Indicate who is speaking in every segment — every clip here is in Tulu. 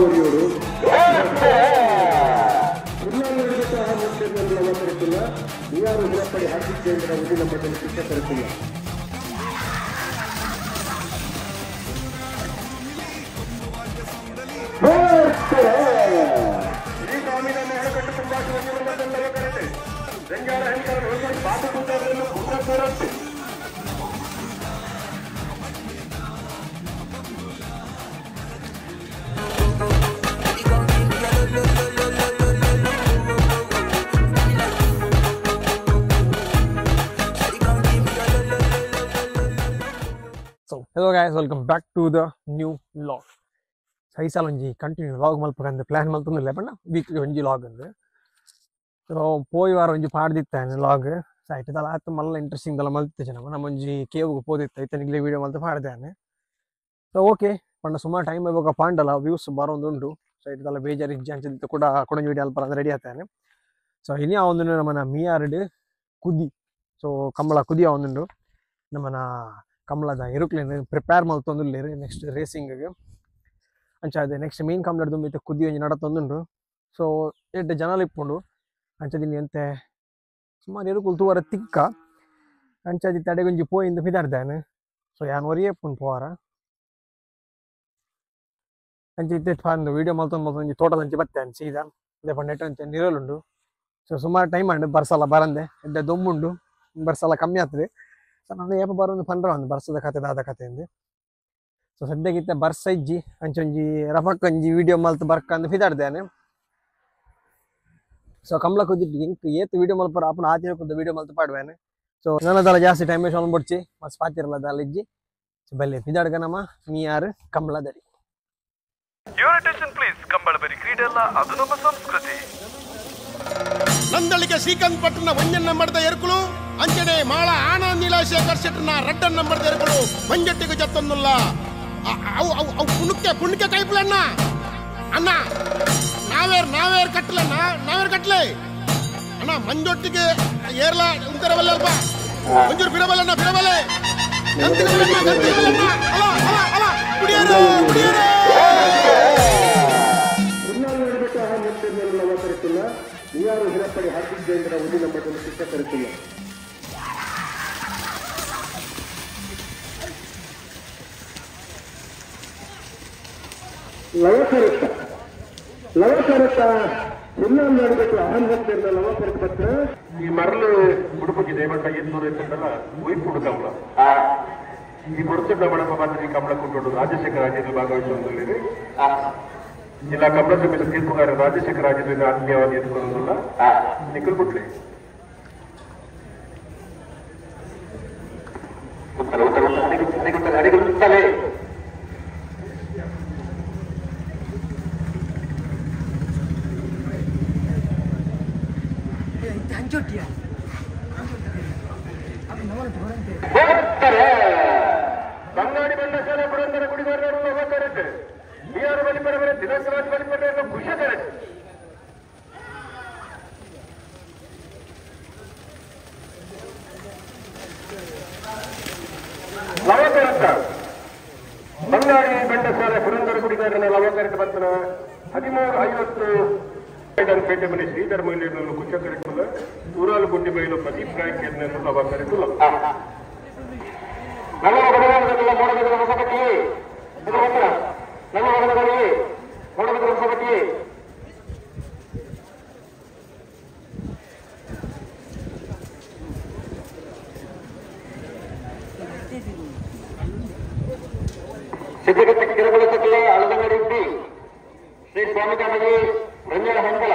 Speaker 1: ಒರಿಯೋಡು ಲವಕರಿಸಿಲ್ಲ ಯಾರು ಹಿರಪ್ಪಡಿ ಹಾರ್ದಿಕ್ ಜೈಂದ್ರ ಉದಿನ ಮಟ್ಟದಲ್ಲಿ ಶಿಕ್ಷಕರಿಸಿಲ್ಲ.
Speaker 2: So, hello guys, welcome back to the new vlog. ಸೈಸಾಲ ಒಂಜಿ ಕಂಟಿನ್ಯೂ ವ್ಲಾಗ್ ಮಲ್ಪಕಂದು ಪ್ಲಾನ್ ಮಲ್ತೊಂದಿಲ್ಲ ಪಂಡ ವೀಕ್ಲಿ ಒಂಜಿ ವ್ಲಾಗ್ ಅಂದು. ಸೊ ಪೋಯಿ ವಾರ ಒಂಜಿ ಪಾಡ್ದಿತ್ತಾನೆ ವ್ಲಾಗ್. ಸೊ ಐಟದಲ್ಲ ಆತು ಮಲ್ಲ ಇಂಟ್ರೆಸ್ಟಿಂಗ್ ದಲ್ಲ ಮಲ್ತಿದ್ದೆ ನಮ್ಮ ನಮ್ಮ ಒಂಜಿ ಕೇವ್ಗೆ ಪೋದಿತ್ತು ಐತನಿಗ್ಲೆ ವೀಡಿಯೋ ಮಲ್ತು ಪಾಡ್ದಾನೆ. ಸೊ ಓಕೆ ಪಂಡ ಸುಮಾರು ಟೈಮ್ ಇವಾಗ ಪಾಂಡಲ್ಲ ವ್ಯೂಸ್ ಬರೋದುಂಟು. ಸೊ ಐಟದಲ್ಲ ಬೇಜಾರು ಇಜ್ಜಿ ಅಂಚಿದ್ದು ಕೂಡ ಕೊಡಂಜಿ ವೀಡಿಯೋ ಅಲ್ಪ ರೆಡಿ ಆಗ್ತಾನೆ. ಸೊ ಇನ್ನು ಒಂದು ನಮ್ಮನ ಮಿಯಾರ್ಡ್ ಕುದಿ, ಸೊ ಕಂಬಳ ಕುದಿ ಒಂದುಂಡು ನಮ್ಮನ ಕಂಬಳದ ಎರುಕ್ಲೇನು ಪ್ರಿಪೇರ್ ಮಲ್ತೊಂದುಲ್ಲೇರು ನೆಕ್ಸ್ಟ್ ರೇಸಿಂಗ್ಗೆ. ಅಂಚ ಅದೇ ನೆಕ್ಸ್ಟ್ ಮೇನ್ ಕಂಬಳ ದುಂಬಿತ್ತೆ ಕುದಿ ಒಂಜಿ ನಡತೊಂದುಂಡು. ಸೊ ಎಡ್ಡೆ ಜನಲು ಇಪ್ಪುಂಡು ಅಂಚದಿನಿ ಅಂತೆ ಸುಮಾರು ಎರುಕುಲು ತೂವರ ತಿಕ್ಕ ಅಂಚಾದಿ ತಡೆಗೊಂಜಿ ಪೋಯಿಂದು ಪಿದಾರ್ದಾನೆ. ಸೊ ಯಾನ್ ಒರಿಯೇ ಪುಂಡು ಪೋವಾರ ಅಂಚ ಇತ್ತೆ ಪಂದು ವೀಡಿಯೋ ಮಲ್ತೊಂದು ಮಲ್ತೊಂಜಿ ತೋಟದಂಚಿ ಬತ್ತೆ ಸೀದಾ ಇದೇ ಪಂಡ ನೆಟ್ ಅಂಚೆ ನಿರಲುಂಡು. ಸೊ ಸುಮಾರು ಟೈಮ್ ಅಂಡು ಬರ್ಸಲ ಬರಂದೆ ಎಡ್ಡೆ ದೊಂಬುಂಡು ಬರ್ಸಲ ಕಮ್ಮಿ ಆಗ್ತದೆ. ಸೊ ನಾನು ಏಪ ಬರೋದು ಪಂಡ್ರ ಒಂದು ಬರ್ಸದ ಕತೆ ದಾದ ಕತೆ ಅಂದು. ಸೊ ಸದ್ಯಗಿತ್ತ ಬರ್ಸ ಇಜ್ಜಿ ಅಂಚೊಂಜಿ ರಫಕ್ ಒಂಜಿ ವೀಡಿಯೋ ಮಲ್ತು ಬರ್ಕಂದು ಫಿದಾಡ್ದೇನೆ. ಸೊ ಕಂಬಳ ಕುದ್ದಿಟ್ಟು ಇಂಕ್ ಏತ್ ವೀಡಿಯೋ ಮಲ್ಪರ ಅಪ್ಪನ ಆತಿನ ಕುದ್ದ ವೀಡಿಯೋ ಮಲ್ತು ಪಾಡುವೇನೆ. ಸೊ ನನ್ನದಲ್ಲ ಜಾಸ್ತಿ ಟೈಮ್ ವೇಸ್ಟ್ ಬಿಡ್ಚಿ ಮಸ್ತ್ ಪಾತಿರಲ್ಲ ದಾಲ ಇಜ್ಜಿ. ಸೊ ಬಲ್ಲೆ ಫಿದಾಡ್ಗ ನಮ್ಮ ಮೀಯಾರು Kambala ದಡಿ.
Speaker 3: Your attention please. Kambala ಬರಿ ಕ್ರೀಡೆ ಅಲ್ಲ, ಅದು ನಮ್ಮ ಸಂಸ್ಕೃತಿ.
Speaker 4: ನಂದಳಿಗೆ ಶ್ರೀಕಾಂತ್ ಪಟ್ಟಣ ಒಂಜನ್ ನಂಬರ್ದ ಎರ್ಕುಲು ಅಂಚನೆ ಮಾಳ ಆನಂದ್ ನೀಲಾಶೇಖರ್ ಶೆಟ್ಟರ್ನ ರಡ್ಡನ್ ನಂಬರ್ದ ಎರ್ಕುಲು ಮಂಜಟ್ಟಿಗೆ ಜತ್ತೊಂದುಲ್ಲ. ಅವು ಅವು ಅವು ಪುಣಕ್ಕೆ ಪುಣಕ್ಕೆ ಕೈಪುಲಣ್ಣ ಅಣ್ಣ ನಾವೇರ್ ನಾವೇರ್ ಕಟ್ಟಲೆ ನಾವೇರ್ ಕಟ್ಟಲೆ ಅಣ್ಣ ಮಂಜೊಟ್ಟಿಗೆ ಏರ್ಲ ಉಂತರವಲ್ಲ ಅಲ್ಪ ಮಂಜೂರು ಬಿಡಬಲ್ಲಣ್ಣ ಬಿಡಬಲ್ಲೆ ಅಲ್ಲ ಅಲ್ಲ ಅಲ್ಲ ಕುಡಿಯರು ಕುಡಿಯರು.
Speaker 1: ಯಾರು ಹಿರಪ್ಪಡಿ ಹಾರ್ದಿಕ್ ಜೈಂದ್ರ ಉದಿನ ಮಟ್ಟದಲ್ಲಿ ಶಿಕ್ಷಕರಿಸಿಲ್ಲ. ಲವಕರಿತ ಲವಕರಿತ ಇನ್ನೊಂದು ನಡಬೇಕು ಅಹಂ ಲವಕರಿತ ಪತ್ರ
Speaker 5: ಈ ಮರಳು ಉಡುಪಕ್ಕೆ ದೇವಟ್ಟ ಎನ್ನೂರು ಇತ್ತಲ್ಲ ಒಯ್ಪುಡು ಕಮಲ ಈ ಕೊಡ್ತುಂಡ ಮಡಪ ಮಂತ್ರಿ ಕಮಲ ಕುಟ್ಟೋಡು ರಾಜಶೇಖರ ರಾಜ್ಯದಲ್ಲಿ ಭಾಗವಹಿಸುವುದರಲ್ಲಿ ಜಿಲ್ಲಾ ಕಮಲ ಸಮಿತಿ ತೀರ್ಪುಗಾರ ರಾಜಶೇಖರ ರಾಜ್ಯದಿಂದ ಆತ್ಮೀಯವಾಗಿ ಎದುರ್ಕೊಳ್ಳೋದಿಲ್ಲ ನಿಖಲ್ ಬುಟ್ಲಿ. ಬಂಗಾಡಿ ಬಂಡಸಾಲ ಪುರಂದರ ಗುಡಿಗಾರರು ಲವಕರಟ್ಟು ಬಿಆರ್ ಬಲಿಪರವರ ದಿನಕರಾಜ್ ಬಲಿಪರವನ್ನು ಖುಷಿಕರಟ್ಟು. ಲವಕರಟ್ಟ ಬಂಗಾಡಿ ಬಂಡಸಾಲ ಪುರಂದರ ಗುಡಿಗಾರನ ಲವಕರಟ್ಟು ಬರ್ತನ 13:50 ಪೇಟೆ ಮನೆ ಶ್ರೀಧರ ಮಹಿಳೆಯರನ್ನು ಕುಶಕರಿಟ್ಟುಲ್ಲ ತೂರಾಲು ಗುಂಡಿ ಬೈಲು ಪ್ರದೀಪ್ ನಾಯ್ಕ ಲವಕರಿಟ್ಟುಲ್ಲ.
Speaker 6: ಸಿದ್ಧಗಟ್ಟ ಕಿರುಬಲ ಸಕಲ ಅಳದಂಗಡಿ ಶ್ರೀ ಸ್ವಾಮಿ ಕಾಮಗಿ ರಂಜನ ಹಂಗಲ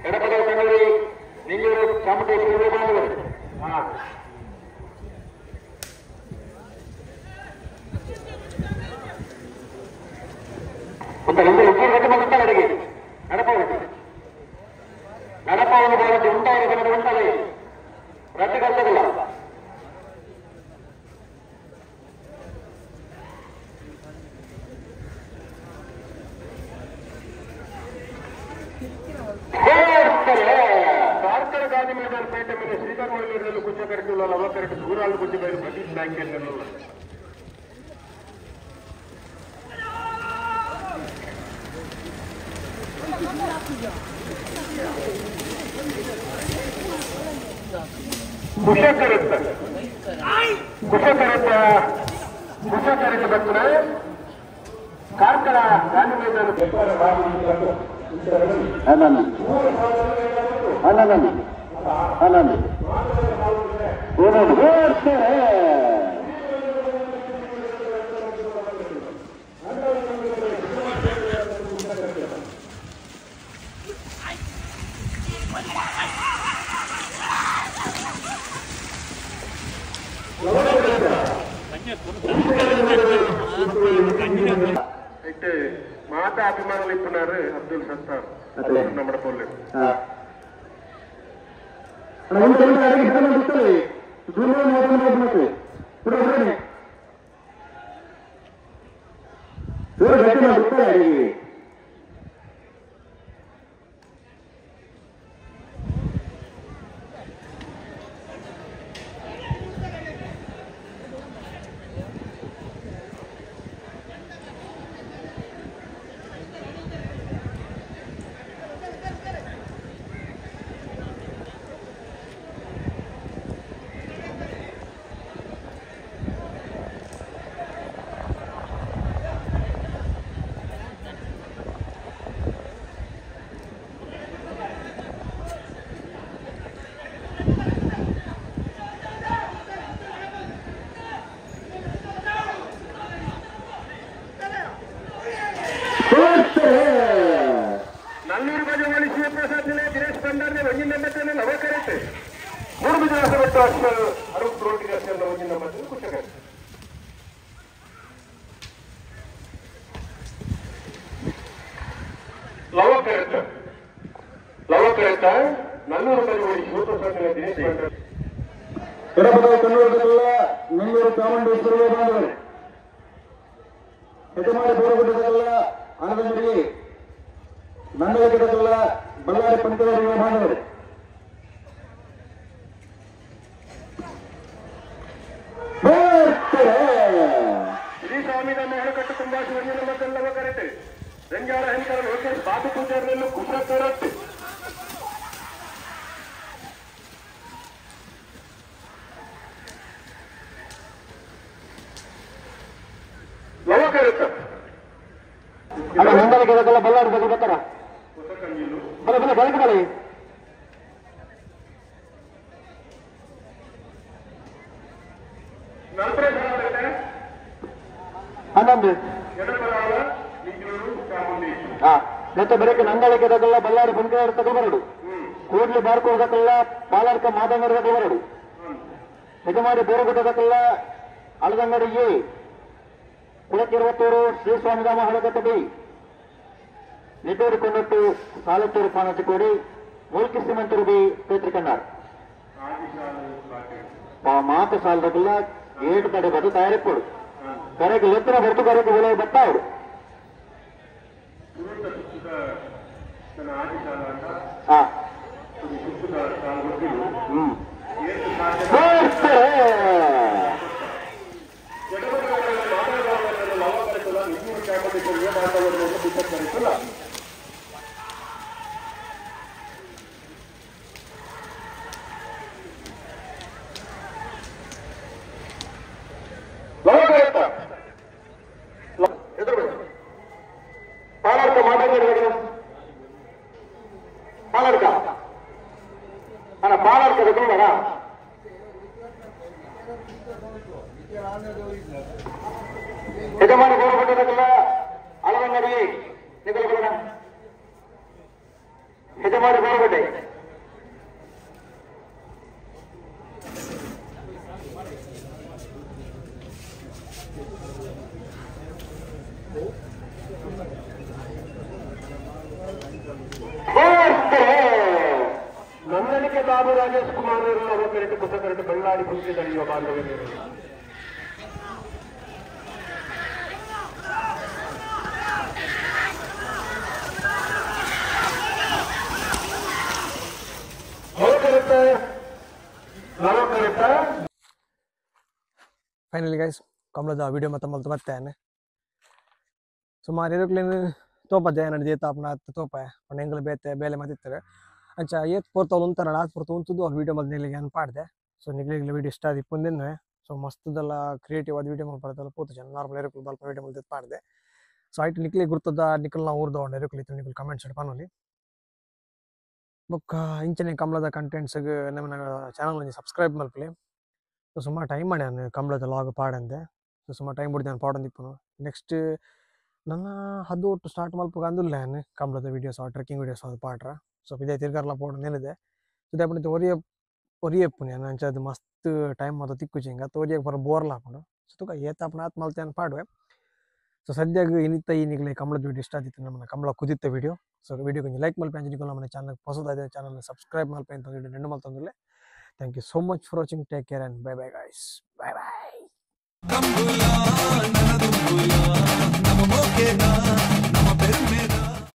Speaker 6: ಎಡಪದ ಕನ್ನಡಿ ನಿಂಗೂರು ಚಾಮುಂಡೇಶ್ವರಿ ಬಾಂಧವರು. ಒಂದು ಒಂದು ಇಬ್ಬರು ಗಂಟೆ ಬಂದಿರ್ತಾರೆ ಅಡಿಗೆ ನಡಪವರು ನಡಪವನ್ನು ಬಾರದು ಉಂಟಾಗಿ ಕನ್ನಡ ಉಂಟಾಗಿ ರದ್ದು ಕರ್ತದಿಲ್ಲ.
Speaker 5: ಕಾರ್ಕಳ ಗಾಂಧಿ ಮೈದಾನ ಪೇಟೆ ಮೇಲೆ ಶ್ರೀಧರ್ ಮಹಿಳೆಯರನ್ನು ಕುಂಚಕರಿಟ್ಟುಲ್ಲ ಲವಕರಿಟ್ಟು ದೂರಾಲು ಗುಂಡಿ ಬೈಲು ಪ್ರದೀಪ್ ನಾಯ್ಕ ಕುಶಕರತ್ತ ಕುಶಕರತ್ತ ಕುಶಕರತ್ತ ಬರ್ತಾರೆ ಕಾರ್ಕಳ ಗಾಂಧಿ ಮೈದಾನ
Speaker 1: ಹನ್ನೊಂದು ಹನ್ನೊಂದು ಒಂದೊಂದು
Speaker 5: ಮಾತಾ ಅಭಿಮಾನುలు ಇಪ್ಪುನಾರು ಅಬ್ದುಲ್ ಸತ್ತಾರ್ ನಮ್ಮ ಪೊಲ್ಲೆ ನಲ್ಲೂರು ಬಜಾವಳಿ ಶಿವಪ್ರಸಾದ್ ದಿನೇಶ್ ಭಂಡಾರಿ ಒಂಜಿನ ನಂಬರ್ ನವಕರತೆ ಮೂರು ಬಿಟ್ಟು ಅಕ್ಷರ 60 ರೋಟಿ ಒಂಜಿನ ನಂಬರ್ ಕುಶಕರತೆ ಲವಕರತ ಲವಕರತ ನಲ್ಲೂರು ಬಜಾವಳಿ ಶಿವಪ್ರಸಾದ್ ದಿನೇಶ್ ಭಂಡಾರಿ
Speaker 1: ಎಡಪದ ಕನ್ನಡದಲ್ಲ ನಲ್ಲೂರು ಚಾಮುಂಡೇಶ್ವರಿ ಬಾಂಧವರು ಹೆಜಮಾಡಿ ಬೋರಗುಡ್ಡದಲ್ಲ ಆನಂದಗಿರಿ ನಂದಲಗಿಡದಲ್ಲ ಬಳ್ಳಾರಿ ಪಂಚದ ಬಾಂಧವರು
Speaker 5: ಶ್ರೀ ಸ್ವಾಮಿ ಮಹಳಕಟ್ಟು ತುಂಬಾ ಶಿವಣ್ಣ ಕರೆತೆ ರಂಜಾರ ಹೆಂಕರ ಲೋಕೇಶ್ ಬಾಬು ಪೂಜಾರನನ್ನು ಕುಶ ಕರತ್ತೆ ಲವಕರತ್ತ
Speaker 1: ನಂದಲಗಿಡದಲ್ಲ ಬಳ್ಳಾರಿ ಬಗ್ಗೆ ಬರ್ತಾರ ಬಲ ಬಲ ಬೆಳಕು ಬಲಿ ಹನ್ನೊಂದು ಮತ್ತೆ ಬರಕ್ಕೆ ನಂದಳಿಕೆದಾಗಲ್ಲ ಬಳ್ಳಾರಿ ಬಂಕರ ತಗೊಬರಡು ಕೂಡ್ಲಿ ಬಾರ್ಕೋದಕ್ಕೆಲ್ಲ ಪಾಲಾರ್ಕ ಮಾದಂಗಡಿ ತಗೊಬರಡು ಹೆಜಮಾಡಿ ಬೋರಗುಡ್ಡದಕ್ಕೆಲ್ಲ ಅಳದಂಗಡಿ ಎ ಕುಳಕಿರುವತ್ತೂರು ಶ್ರೀ ಸ್ವಾಮಿಧಾಮ ಹಳಗಟ್ಟ ಬಿ ನಿಟ್ಟೂರು ಕೊಂಡಟ್ಟು ಸಾಲತ್ತೂರು ಪಾನಚಿಕೋಡಿ ಮೂಲ್ಕಿ ಸಿಮಂತರು ಬಿ ಪೇತ್ರಿಕಣ್ಣಾರ್ ಮಾತ ಸಾಲದಕ್ಕೆಲ್ಲ ಗೇಟ್ ತಡೆ ಬದು ತಯಾರಿಪ್ಪಡು ಕರೆಗೆ ಲೆತ್ತಿನ ಹೊರತು ಕರೆಗೆ ಒಲೆ ಬತ್ತಾವರು ಪಾಲಾರ್ಕ ಮಾತಾಡಿದ್ರೆ ಪಾಲಾರ್ಕ ಅಣ್ಣ ಪಾಲಾರ್ಕ ತಗೊಂಡಾರ ಯಜಮಾನಿ ಗೌರವಗೊಂಡಿರಲ್ಲ ಅಳವಂಗಡಿ ನಿಗಲಗೊಳ್ಳೋಣ ಯಜಮಾನಿ ಗೌರವಗೊಂಡೆ
Speaker 5: ನಂದನಿಕೆ ಬಾಬು ರಾಜೇಶ್ ಕುಮಾರ್ ಅವರು ಕರೆಕ್ಟ್ ಕುಸಕರೆಟ್ ಬಳ್ಳಾರಿ ಕುಂಚಿದಳಿಯುವ ಬಾಂಧವ್ಯರು
Speaker 2: ಫೈನಲಿ ಗೈಸ್ ಕಮಲದ ವಿಡಿಯೋ ಮತ್ತೆ ಮಲ್ತು ಬರ್ತೇನೆ ಸುಮಾರು ಇರೋಕ್ಲೇನು ತೋಪ ಜಯನಡ್ ಜೇತಾಪುನ ತೋಪ ಪಂಡ ಎಂಕುಲು ಬೇತೆ ಬೇಲೆ ಮತ್ತಿತ್ತಾರೆ ಅಂಚ ಏತ್ ಪೊರ್ತು ಉಂತಾರ ಆತ್ ಪೊರ್ತು ಉಂತುದು ಅವ್ರು ವೀಡಿಯೋ ಮಲ್ತ್ ನಿಕ್ಲೆಗ್ ಯಾನ್ ಪಾಡ್ದೆ. ಸೊ ನಿಕ್ಲೆಗ್ ವೀಡಿಯೋ ಇಷ್ಟ ಆದಿಪ್ಪುಂದೆನ್ನುವೆ. ಸೊ ಮಸ್ತ್ದೆಲ್ಲ ಕ್ರಿಯೇಟಿವ್ ಆದ್ ವೀಡಿಯೋ ಮಲ್ಪರದೆಲ್ಲ ಪೋತು ಜನ ನಾರ್ಮಲ್ ಎರುಕುಲು ಬಲ್ಪ ವೀಡಿಯೋ ಮಲ್ತ್ ಪಾಡ್ದೆ. ಸೊ ಐಟ್ ನಿಕ್ಲೆಗ್ ಗುರ್ತದ ನಿಕಲ್ನ ಊರ್ದ ಉಂಡು ಎರುಕುಲು ಇತ್ತೆ ನಿಕುಲು ಕಮೆಂಟ್ಸ್ ಪನೊಲಿ. ಬೊಕ್ಕ ಇಂಚನೆ ಕಂಬ್ಳದ ಕಂಟೆಂಟ್ಸ್ ಗ್ ನಮನ ಚಾನಲ್ ಒಂಜಿ ಸಬ್ಸ್ಕ್ರೈಬ್ ಮಲ್ಪುಲೆ. ಸೊ ಸುಮಾರು ಟೈಮ್ ಮಾಡಿ ನಾನು ಕಂಬ್ಳದ ಲಾಗ್ ಪಾಡಂದೆ. ಸೊ ಸುಮಾರು ಟೈಮ್ ಬುಡ್ದು ನಾನು ಪಾಡೊಂದಿಪ್ಪುನು. ನೆಕ್ಸ್ಟ್ ನನ್ನ ಹದ್ದು ಒಟ್ಟು ಸ್ಟಾರ್ಟ್ ಮಲ್ಪುಗ ಅಂದುಲ್ಲ ಯಾನ್ ಕಂಬ್ಳದ ವೀಡಿಯೋಸ್ ಟ್ರೆಕ್ಕಿಂಗ್ ವೀಡಿಯೋಸ್ ಅದು ಪಾಡ್ರ. ಸೊ ಇದೇ ತಿರ್ಗಾರ್ಲ ಪೋಡು ನೆನೆದೆ. ಸೊ ದಾಯೆ ಒರಿಯ ಒರಿಯಪ್ಪುನು ಯಾನ್ ಅಂಚ ಅದು ಮಸ್ತ್ ಟೈಮ್ ಮಾತ ತಿಕ್ಕುಜಿ ಹಿಂಗ ತೋರಿಯಗ್ ಪೂರ ಬೋರ್ಲ ಆಪುಂಡು. ಸೊ ತುಕ ಏತಾಪುನ ಆತ್ ಮಲ್ತೆ ಯಾನ್ ಪಾಡುವೆ. ಸೊ ಸದ್ಯಗ್ ಇನಿತ ಈ ನಿಕ್ಲೆ ಕಂಬ್ಳದ ವೀಡಿಯೋ ಇಷ್ಟ ಆದಿತ್ತು ನಮ್ಮನ ಕಂಬ್ಳ ಕುದಿತ್ತ ವೀಡಿಯೋ. ಸೊ ವೀಡಿಯೋ ಕೊಂಚ ಲೈಕ್ ಮಲ್ಪೆ ಅಂಚ ನಿಕುಲು ನಮ್ಮನ ಚಾನಲ್ ಹೊಸದಾದ ಚಾನಲ್ ಸಬ್ಸ್ಕ್ರೈಬ್ ಮಲ್ಪೆ ಅಂತ video ನೆಂಡು ಮಲ್ತೊಂದುಲ್ಲೆ. Thank you so much for watching. Take care and bye bye guys. Bye bye.
Speaker 7: Kambala, ನನದುಂಬುಲ, ನಮ್ಮ ಮೋಕೆದ.